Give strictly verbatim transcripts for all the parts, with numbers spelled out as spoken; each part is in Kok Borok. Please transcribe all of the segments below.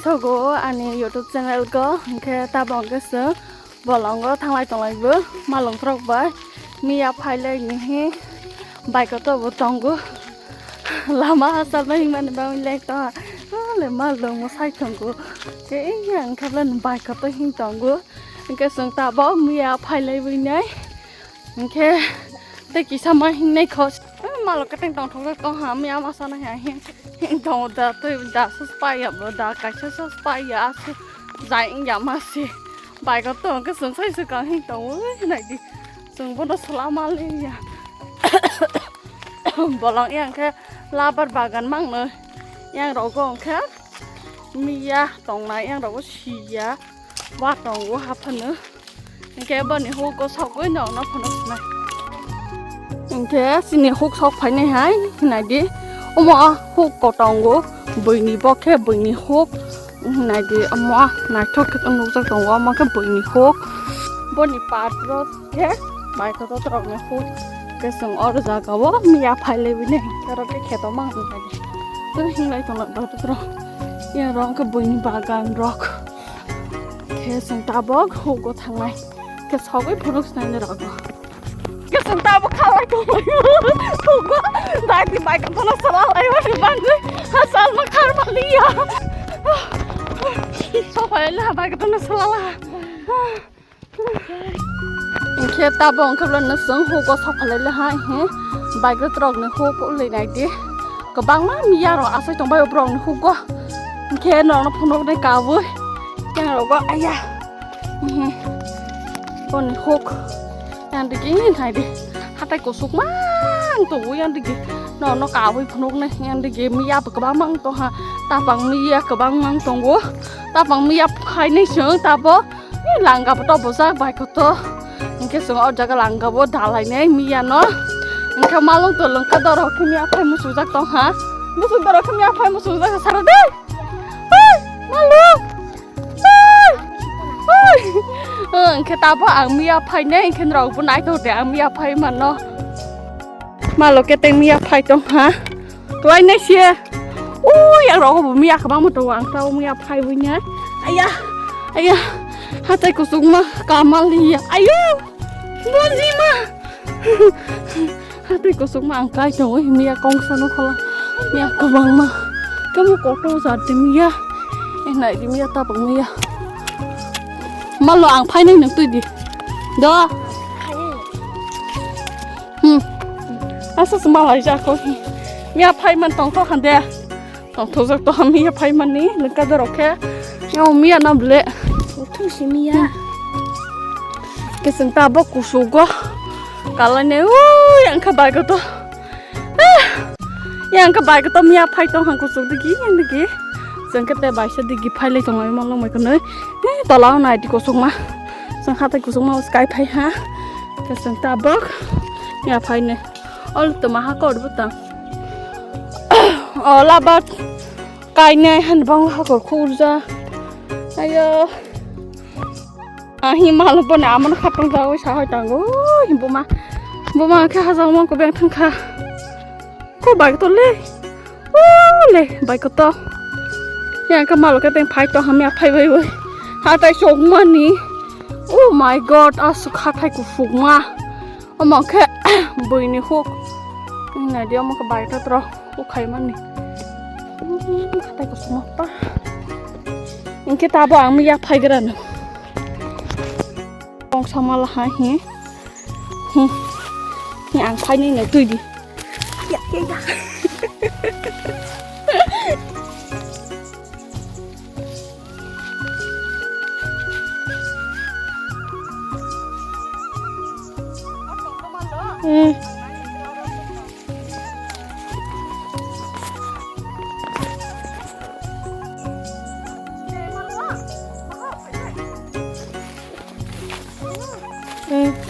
Togo ani YouTube channel go, hwnkhe tabok hwnkhe chwng bolongo thanglai tonglai bo malung throk bai miya phailai ni hi bike o tobo tongo. Lama hachal bai himani bagwi lek to ha. Ah, le malung mo sai tongo. Ke ya hwnkhe bwlai bike o to him tongo. Hwnkhe chwng tabok miya phailai bwinai. Hwnkhe tei kisa ma hingnai kho. Eh, malo keteng tongthok jak tong ha, miya ma sana ha hin, hin tong da, tei da sus pai ya bo, da kaisa sus pai ya, asu jai wng ya ma se. Bike o tong khe chwng sai swkang hin tong, ui, nai di. Chwng bono sala ma le ya. Bolong yang khe labar bagan mang no. Yang rogo hwnkhe miya tongnai, yang rogo si ya. Wa tongo haphano. Hwnkhe boni hugo sogwi nokno phunuknai. Hwnkhe chini huk sok phainai hai hinai di. Omo huk kotongo, buini bo khe buini huk. Hinai di omo naithok khe nukjak tongo, omo khe buini huk. Boni part rok khe baikothotrokni huk. Hwnkhe chwng oro jaga o miya phailaiwi nai, oro khe kheto mang hinai di. Tei hinlai tongo baikothrok. Yang rok khe buini bagan rok. Khe chwng tabok hugo thangnai. Khe sogwi phunuk sinai ni rogo. Khe chwng tabok khalai tongnai. Hugo dai di bike phano sala lai wani bangwi. Ha salma kharma liya. Sophai la bike phano sala la. Hwnkhe tabok wngkha bwlai no chwng hugo sophai lai le ha hi. Bike rok ni huk uli nai di. Kwbangma miya rok asai tongbai borok ni hugo. Hwnkhe norok no phunuk nai kabwi. Yang rogo aya. Mhm. Boni huk. Yang digi nai di. Hatai kusuk mang tongo yang digi. Norok no kabwi phunuk nai yang digi miya bo kwbang mang tong ha. Tapang miya kwbang mang tongo. Tapang miya phainai chwng tabok. Langga bo to bujak baikotho. Hwnkhe chwng o jaga langga bo dalai nai miya no. Hwnkhe malung to lwngkha dorok khe miya phai muchungjak tong ha. Muchung dorok khe miya phai muchungjak sara de. Oi, malung. Oi. Oi. Hwnkhe tabok ang miya phai nai hwnkhe norok bo naithok de ang miya phai mano. Malo keteng miya phai tong ha. Tuai nai se. Ui, ang rogo bo miya kwbangma tongo, ang tao miya phai bui nai. Aya, aya. Hatai kusukma kamal ya. Ayo. Bonjima. Hatai kusukma ang kai tongo, miya kongsa no khola. Miya kwbangma. Kamo koto jat de miya. Eh, nai di miya tabang miya. Malo ang phai nai nang tui di. Do. Hmm. Asa se malai jako. Miya phai man tongthok hande. Tongthok jak to miya phai man ni lengka dorok khe. Yo miya na ble. Uthung si miya. Keseng ta bo kusugo. Kalane ui angkha bai ko to. Ah. Yang khe bai khe to miya phai tong hang kusuk digi yang digi. Chwng khe te bai se digi phai lai tong lai ma long mai khe nai. Eh, tola o nai di kusuk ma. Chwng hatai kusuk ma sky phai ha. Khe chwng tabok miya phai nai. Ol to ma ha kor bu tang. Ola ba kai nai han bang ha kor khur ja. Ayo. Ahi malo bone amon khatong jawi sa hoi tango. Ui, buma. Buma khe hajang mangko beng thang kha. Ko bai to le. O le, bai ko to. Yang ka malo ka teng phai to hamya phai bai bai. Hatai sok mani. Oh my God, asuk hatai kusuk ma. Omo khe buini huk. Nai di omo khe bai to tro. Huk khai mani. Hatai kusuk ma pa. Ingke tabo ang ya phai gra no. Kong sama la ha hi. Hi. Hi ang phai ni nai tui di. Ya, ya, ya. Hmm. Hmm.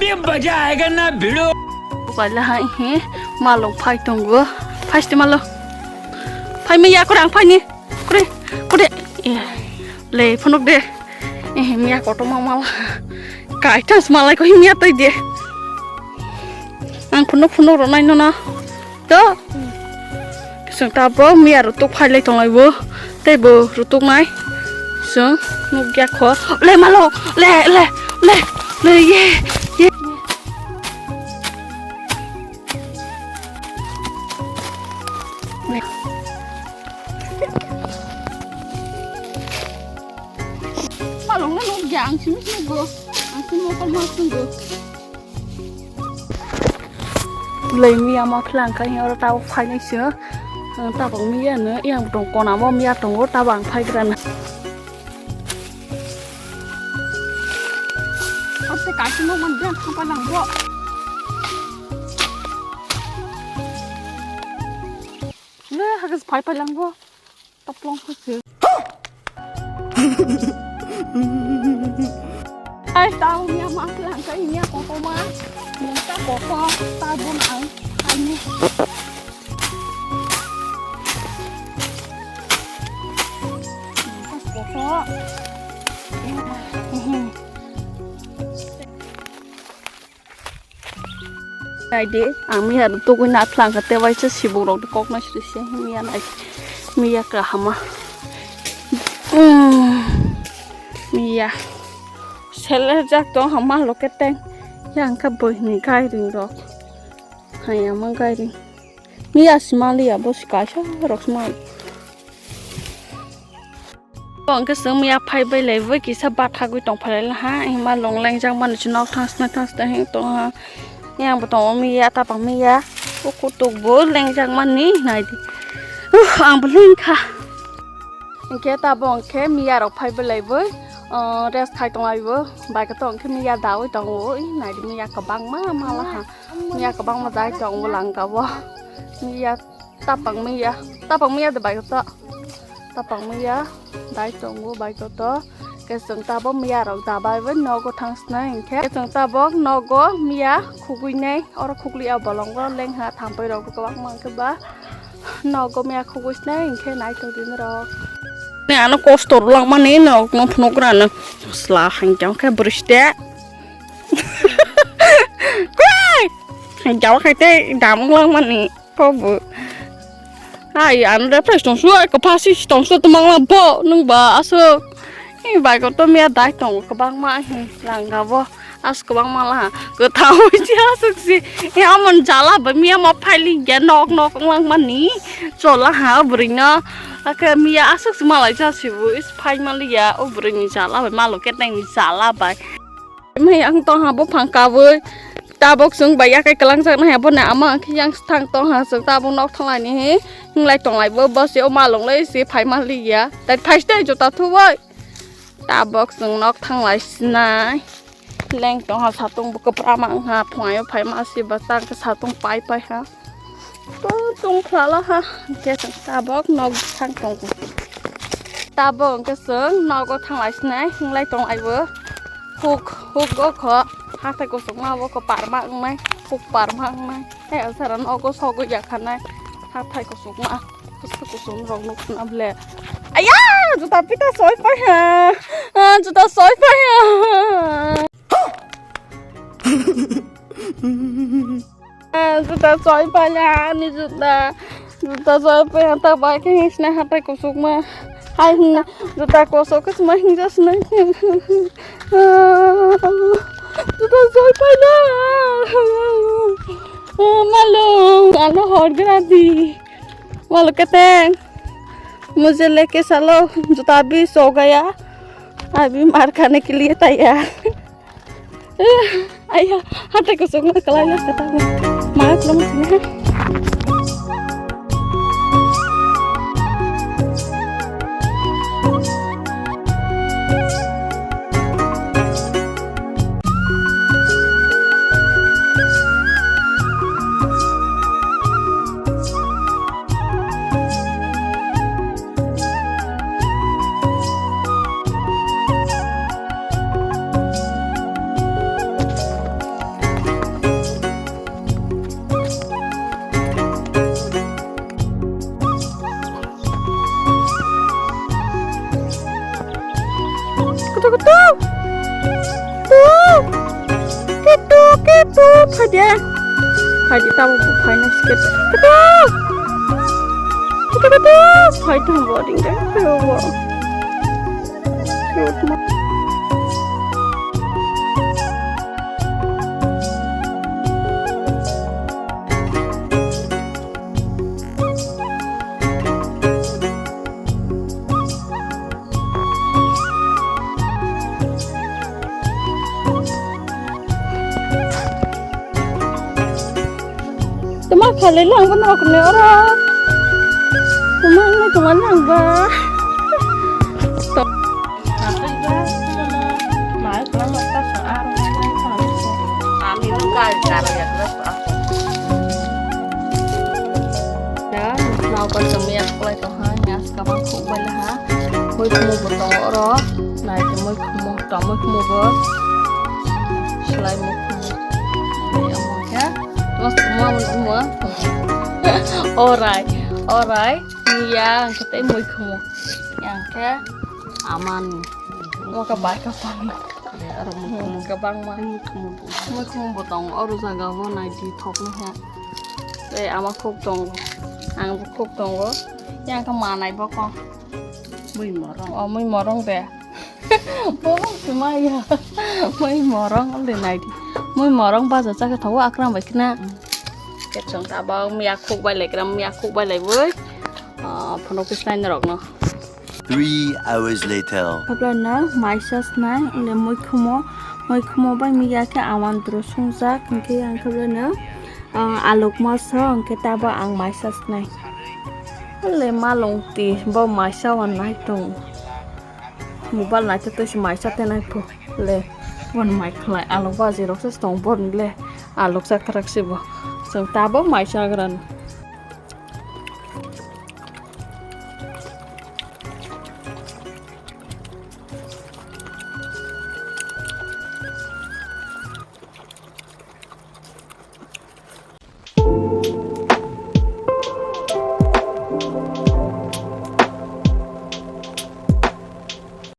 अभी मजा आएगा ना भिड़ो। Ukai la hai he, Malung phai tongo. Phaiste malo. Phai miya kore ang phaini. Kore, kore. Eh, le phunuk de. Eh, miya kotorma mala. Kaithas malai ko miya tei de. Ang phunuk phunuk ronai nono. To. Chwng tabok miya rutuk phai lai tonglai bo. Tei bo rutuk nai. Chwng nukya kho. Le malo. Le, le, le. Le ye, ye. Palong na nuk jang simi simi go. Ang simi mo palong simi go. Lai miya ma phlang kha oro tabo phainai se. Tabok miya no yang tong kona mo miya tongo tabo ang phai gra na. Ate kaisa no man den thapa lang bo. Le hagas phai phai lang bo. Taplong kha se. Ai tau nia ma phlang kai nia koko ma. Nia ta koko ta bon ang. Ai ni. Koko. Nai di, ang miya rok tugui na phlang kha, tei waisa sibuk rok kok nai sri se miya nai, miya kahama. Umm, miya seler jak tong ha ma lo keteng, yang kha boi ni gairing rok, hayama gairing. Miya si maliya bo si kaisa rok si mal. Bo hwnkhe chwng miya phai bai lai bo kisa bathagwi tong phai lai ha, hima long lengjak mani se nok thangsna thangsna hing tong ha. Yang bo tongo miya, tapang miya, o kutuk bo lengjak mani nai di. Uh, ang bo leng kha. Hwnkhe tabo hwnkhe miya rok phai bai lai bo, uh, rest khai tong lai bo, bai khe to hwnkhe miya dawi tongo, ui nai di miya kwbangma mala ha. Miya kwbangma dai tongo langka bo. Miya Tapang miya, tapang miya de bai to. Tapang miya, dai tongo bai to. Ke chwng tabok miya rok dabai bai nogo thangsnai hwnkhe. Ke chwng tabok nogo miya khugui nai, oro khugui ya bolongo lengha thampui rok kwbangma hwnkhe ba nogo miya khugui snai hwnkhe nai tong di norok. Ni ano kosto rwlak mani nok no phunuk rano sla hwnkhe hwnkhe briste. Kwai! Hwnkhe hwnkhe tei damung lang mani. Kobo. Ai, ano de fresh tong su, ai, kapha si tong su, tumang la bo, nung ba, aswk. Ni bai ko to miya dai tong, kwbangma, hi, langga bo, as kwbangma la, kwthang wi si, aswk si. Ni amon jala ba, miya ma phaili ya, nok, nok, lang mani. Chola ha, bwrwi no. Ake miya aswk si malai ja si bu, is phai mali ya, o bwrwi ni jala bai, malo keteng ni jala bai. Mai ang tong ha bo phang kabui. Tabok chwng bai yakai kwlangjaknai ha bo ni ama ang khe yang thang tong ha chwng tabok nok thang lai ni hi hinglai tong lai bo bo se o malong lai se phai ma li ya tai phai stai jota thu bai. Tabok chwng nok thang lai sinai leng tong ha satung bo kwpra ma wng ha phungai o phai ma se ba tang khe satung pai pai ha. To tong phlala ha, hwnkhe chwng tabok nok thang tongo. Tabok hwnkhe chwng nogo thang lai sinai, hinglai tong aibo. Huk, huk o kho, hathai kuchukma bo kho parma wngnai, huk parma wngnai. He sara nogo sogwi ya khanai, hathai kuchukma, kuchuk kuchuk rok nuk khna ble. Aya, juta pita soi pai ha, ah, juta soi pai ha. Ah, juta soi pala ani juta. Juta soi pala ta bai khe hingsna hatai kusuk ma. Hai hing juta kosok khe sma hingja sna. Juta soi pala. Malo, ano hor gra di. Malo keteng. Mujhe leke chalo, juta bhi so gaya. Abhi maar khane ke liye taiyar. Aya, hatai kusuk ma kalai ya kata. Marak lama sini ha. Te. Phaidi tabo bo phaina sikhe. Kato. Kato, kato. Phai tong bo ding dai. Kato bo. Tuma khalai lang ba norok ni oro. Tuma ni tuma lang ba. Ani nung kal kal ya. Ya, nokbar chwng ya khlai tong ha, ya kabang khuk bai le ha. Moi khumu bo tongo oro, nai khe moi khumu, tong moi khumu bo. Slai moi khumu. Nai amo khe, mas khumu amo khumu. Orai, orai, ya, ang khe tei moi khumu. Yang khe, aman. Oka bai ka pang. Aro moi khumu. Kabang ma. Moi khumu bo. Moi khumu bo tong, oro jaga bo nai di thok ni ha. Tei ama khuk tongo. Ang bo khuk tongo. Yang ka manai bo ko. Mui morong. O mui morong de. Bo si maya. Mui morong de nai di. Mui morong baja chakhe thago akram bai khna. Kechong ta ba mui akhuk bai lai kram, mui akhuk bai lai boi. Ah, phano kis nai norok no. Three hours later. Khabla no maisa snai, le moi khumo, moi khumo bai miya khe awan dro sungjak, hwnkhe ang khabla no, ah, alok masa, hwnkhe tabo ang maisa snai. Le malong ti, bo maisa wan nai tong. Mobile nai te toisi maisa te nai pho. Le, bon mai khlai, alok baji rok se tong, bon le, alok chakrak se bo. Chwng tabo maisa gran.